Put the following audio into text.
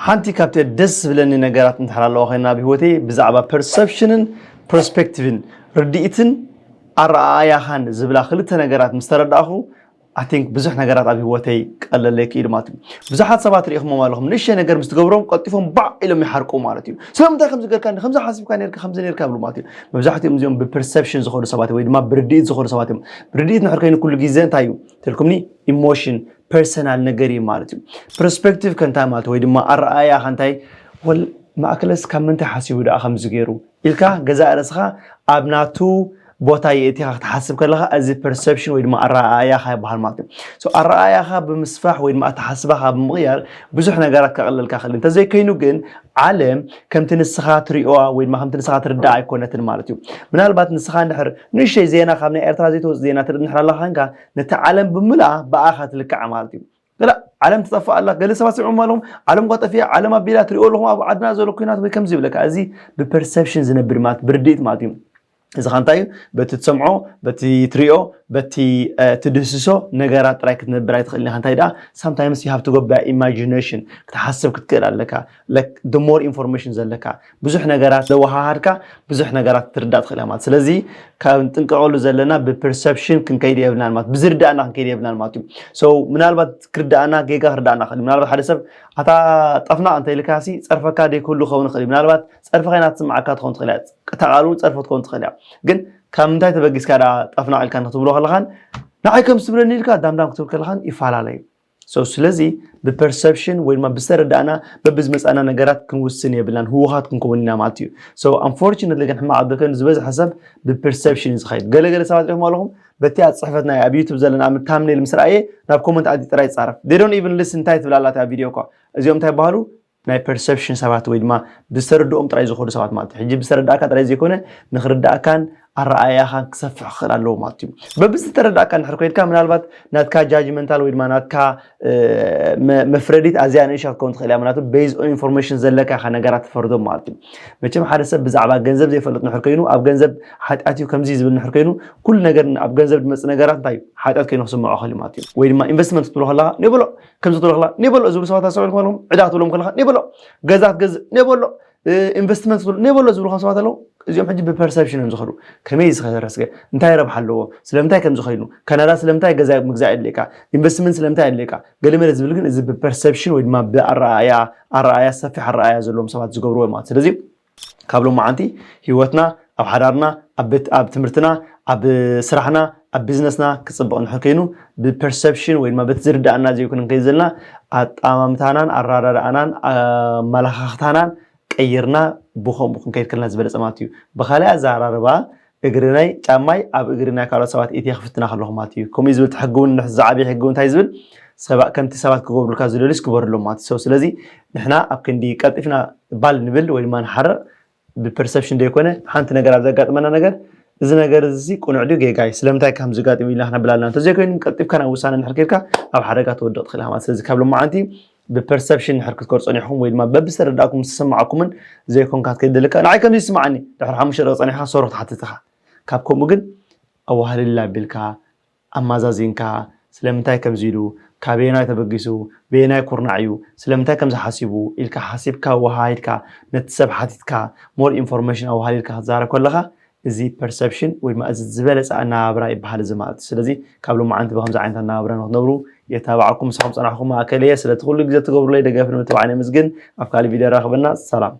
ሓንቲ ካብቲ ደስ ዝብለኒ ነገራት እንድሕር ኣለዋ ኮይና ኣብ ህይወተይ ብዛዕባ ፐርሰፕሽንን ፐርስፔክቲቭን፣ ርድኢትን ኣረኣእያኻን ዝብላ ክልተ ነገራት ምስ ተረዳእኹ፣ I think ብዙሕ ነገራት ኣብ ህይወተይ ቀለለይ ክኢሉ ማለት እዩ። ብዙሓት ሰባት ርኢኹሞም ኣለኹም፣ ንእሽተይ ነገር ምስ ትገብሮም ቀልጢፎም ባዕ ኢሎም ይሓርቁ ማለት እዩ። ስለምንታይ ከምዚ ገርካ፣ ከምዚ ሓሲብካ ነርካ፣ ከምዚ ነርካ ይብሉ ማለት እዩ። መብዛሕትኦም እዚኦም ብፐርሰፕሽን ዝኸዱ ሰባት ወይ ድማ ብርድኢት ዝኸዱ ሰባት እዮም። ብርድኢት ንሕር ኮይኑ ኩሉ ግዜ እንታይ እዩ ትልኩምኒ? ኢሞሽን፣ ፐርሰናል ነገር እዩ ማለት እዩ። ፐርስፔክቲቭ ከንታይ ማለት ወይ ድማ ኣረኣእያ ከንታይ፣ ወል ማእከለስ ካብ ምንታይ ሓሲቡ ደኣ ከምዚ ገይሩ ኢልካ ገዛእ ርእስኻ ኣብ ናቱ ቦታ የእቲኻ ክትሓስብ ከለኻ፣ እዚ ፐርሰፕሽን ወይ ድማ ኣረኣእያኻ ይበሃል ማለት እዩ። So ኣረኣእያኻ ብምስፋሕ ወይ ድማ ኣተሓስባኻ ብምቕያር ብዙሕ ነገራት ከቕለልካ ክእል። እንተዘይከይኑ ግን ዓለም ከምቲ ንስኻ ትሪኦዋ ወይ ድማ ከምቲ ንስኻ ትርዳእ ኣይኮነትን ማለት እዩ። ምናልባት ንስኻ እንድሕር ንእሽተይ ዜና ካብ ናይ ኤርትራ ዘይትወፅእ ዜና ትርኢ እንድሕር ኣለኻ ኮንካ፣ ነቲ ዓለም ብምልኣ ብኣኻ ትልክዓ ማለት እዩ። ገለ ዓለም ትጠፍእ ኣላ፣ ገለ ሰባት ስምዑም ኣለኹም፣ ዓለም ኳ ጠፊኣ፣ ዓለም ኣቢላ ትሪኦ ኣለኹም ኣብ ዓድና ዘሎ ኩናት ወይ ከምዚ ይብለካ። እዚ ብፐርሰፕሽን ዝነብር ማለት ብርድኢት ማለት እዩ። እዚ ኸ እንታይ እዩ? በቲ ትሰምዖ፣ በቲ ትሪኦ፣ በቲ ትድህስሶ ነገራት ጥራይ ክትነብር ኣይትኽእልን ኢኻ። እንታይ ደኣ ሳምታይምስ you have to go by imagination፣ ክትሓስብ ክትክእል ኣለካ። The more ኢንፎርሜሽን ዘለካ፣ ብዙሕ ነገራት ዘወሃሃድካ፣ ብዙሕ ነገራት ትርዳእ ትኽእል ኢኻ ማለት። ስለዚ ካብ ንጥንቀቐሉ ዘለና ብፐርሰፕሽን ክንከይድ የብልናን ማለት፣ ብዝርዳእና ክንከይድ የብልናን ማለት እዩ። So ምናልባት ክርዳእና፣ ጌጋ ክርዳእና ክእል። ምናልባት ሓደ ሰብ ኣታ ጠፍናቕ እንተ ኢልካሲ ጸርፈካ ደይክህሉ ክኸውን ይኽእል እዩ። ምናልባት ጸርፍኻ ኢና ትስምዓካ ትኸውን ትኽእል እያ። እታ ቃል እውን ጸርፊ ክትከውን ትኽእል እያ። ግን ካብ ምንታይ ተበጊስካ ደኣ ጠፍናቕ ኢልካ ንክትብሎ ከለኻን ንዓይ ከም ዝብለኒ ኢልካ ዳምዳም ክትብል ከለኻን ይፈላለዩ። So ስለዚ ብፐርሰፕሽን ወይ ድማ ብዝተረዳእና በብዝመፃና ነገራት ክንውስን የብልናን፣ ህውኻት ክንከውን ኢና ማለት እዩ። So unfortunately ግን ሕማቕ ዕድል ኮይኑ ዝበዝሐ ሰብ ብፐርሰፕሽን እዩ ዝኸይድ። ገለገለ ሰባት ሪኹም ኣለኹም በቲ ኣብ ፅሕፈት ናይ ኣብ ዩቱብ ዘለና ኣብ ታምኔል ምስ ረኣየ ናብ ኮመንት ኣዲ ጥራይ ይፃረፍ። They don't even listen እንታይ ትብል ኣላ እታ ቪድዮ እኳ። እዚኦም እንታይ ይበሃሉ? ናይ ፐርሰፕሽን ሰባት ወይ ድማ ብዝተረድኦም ጥራይ ዝኸዱ ሰባት ማለት እዩ። ሕጂ ብዝተረዳእካ ጥራይ ዘይኮነ ንክርዳእካን ኣረኣእያኻን ክሰፍሕ ክኽእል ኣለዎ ማለት እዩ። በብዝተረዳእካ እንድሕር ኮይንካ ምናልባት ናትካ ጃጅመንታል ወይ ድማ ናትካ መፍረዲት ኣዝያ ንእሻ ክትከውን ትኽእል እያ። ምክንያቱ ቤዝ ኦን ኢንፎርሜሽን ዘለካ ኢኻ ነገራት ትፈርዶም ማለት እዩ። መቸም ሓደ ሰብ ብዛዕባ ገንዘብ ዘይፈልጥ ንሕር ኮይኑ ኣብ ገንዘብ ሓጢኣት እዩ ከምዚ ዝብል ንሕር ኮይኑ ኩሉ ነገር ኣብ ገንዘብ ዝመፅእ ነገራት እንታይ እዩ ሓጢኣት ኮይኑ ክስምዖ ክእል ማለት እዩ። ወይ ድማ ኢንቨስትመንት ክትብሎ ከለካ ኔበሎ ከምዚ ክትብሎ ከለካ ኔበሎ ዝብሉ ሰባት ኣሰብዕልኩም ኣለኹም ዕዳ ክትብሎም ከለካ ኔበሎ ገዛ ክትገዝእ ኔበሎ ኢንቨስትመንት ክትብሎ ኔበሎ ዝብሉ ሰባት ኣለዉ። እዚኦም ሕጂ ብፐርሰፕሽን እዮም ዝኸዱ። ከመይ ዝኸረስገ እንታይ ረብሓ ኣለዎ? ስለምንታይ ከም ዝኸይኑ ካናዳ ስለምንታይ ገዛ ምግዛእ የድልየካ? ኢንቨስትመንት ስለምንታይ የድልየካ? ገለመለ ዝብል ግን እዚ ብፐርሰፕሽን ወይ ድማ ብኣረኣያ ኣረኣያ ሰፊሕ ኣረኣያ ዘለዎም ሰባት ዝገብርዎ ማለት ስለዚ ካብ ሎማዓንቲ ህይወትና ኣብ ሓዳርና ኣብ ቤት ኣብ ትምህርትና ኣብ ስራሕና ኣብ ቢዝነስና ክፅብቕ እንድሕር ኮይኑ ብፐርሰፕሽን ወይ ድማ በቲ ዝርዳእና ዘይኮነ ንከይድ ዘለና ኣጣማምታናን ኣረዳድኣናን ኣመላኻኽታናን ቀይርና ብኸምኡ ክንከይድ ከለና ዝበለፀ ማለት እዩ። ብካሊእ ኣዘራርባ እግሪ ናይ ጫማይ ኣብ እግሪ ናይ ካልኦት ሰባት ኢትየ ክፍትና ከለኹ ማለት እዩ። ከምኡ ዝብል ሕጊ እውን ንሕ ዝዓበየ ሕጊ እውን እንታይ ዝብል ሰባ ከምቲ ሰባት ክገብሩልካ ዝደልዩስ ክበሩሎም ማለት እዩ። ስለዚ ንሕና ኣብ ክንዲ ቀልጢፍና ባል ንብል ወይ ድማ ንሓርቕ ብፐርሰፕሽን ዘይኮነ ሓንቲ ነገር ኣብ ዘጋጥመና ነገር እዚ ነገር እዚ ቁኑዕ ድዩ ጌጋ እዩ ስለምንታይ ከም ዝጋጥም ኢልና ክነብል ኣለና እንተዘይኮይኑ ቀልጢፍካ ናብ ውሳነ እንድሕር ከድካ ኣብ ሓደጋ ትወድቕ ትኽእል ኢኻ ማለት ስለዚ ካብ ሎማዓንቲ ብፐርሰፕሽን እንድሕር ክትከዱ ጸኒሕኩም ወይ ድማ በብዝተረዳእኩም ዝተሰማዓኩምን ዘይኮንካ ክትከይድ ደለካ ንዓይ ከምዚ ይስማዓኒ ድሕሪ ሓሙሽተ ደቂ ጸኒሕካ ሶሪ ክትሓትት ኢኻ ካብ ከምኡ ግን ኣዋህልል ኣቢልካ ኣማዛዚንካ ስለምንታይ ከምዚ ኢሉ ካበየናይ ተበጊሱ በየናይ ኩርናዕ እዩ ስለምንታይ ከምዚ ሓሲቡ ኢልካ ሓሲብካ ኣወሃሂድካ ነቲ ሰብ ሓቲትካ more information ኣወሃሊልካ ክትዛረብ ከለኻ እዚ perception ወይ ድማ እዚ ዝበለፀ ኣነባብራ ይበሃል እዚ ማለት እዩ ስለዚ ካብ ሎማዓንቲ ብከምዚ ዓይነት ኣነባብራ ንክትነብሩ የታባዓኩም ምሳኹም ፀናሕኩም ማእከል እየ ስለቲ ኩሉ ግዜ ትገብሩለይ ደገፍን ምትባዕን የመስግን ኣብ ካሊእ ቪድዮ ራኽበና ሰላም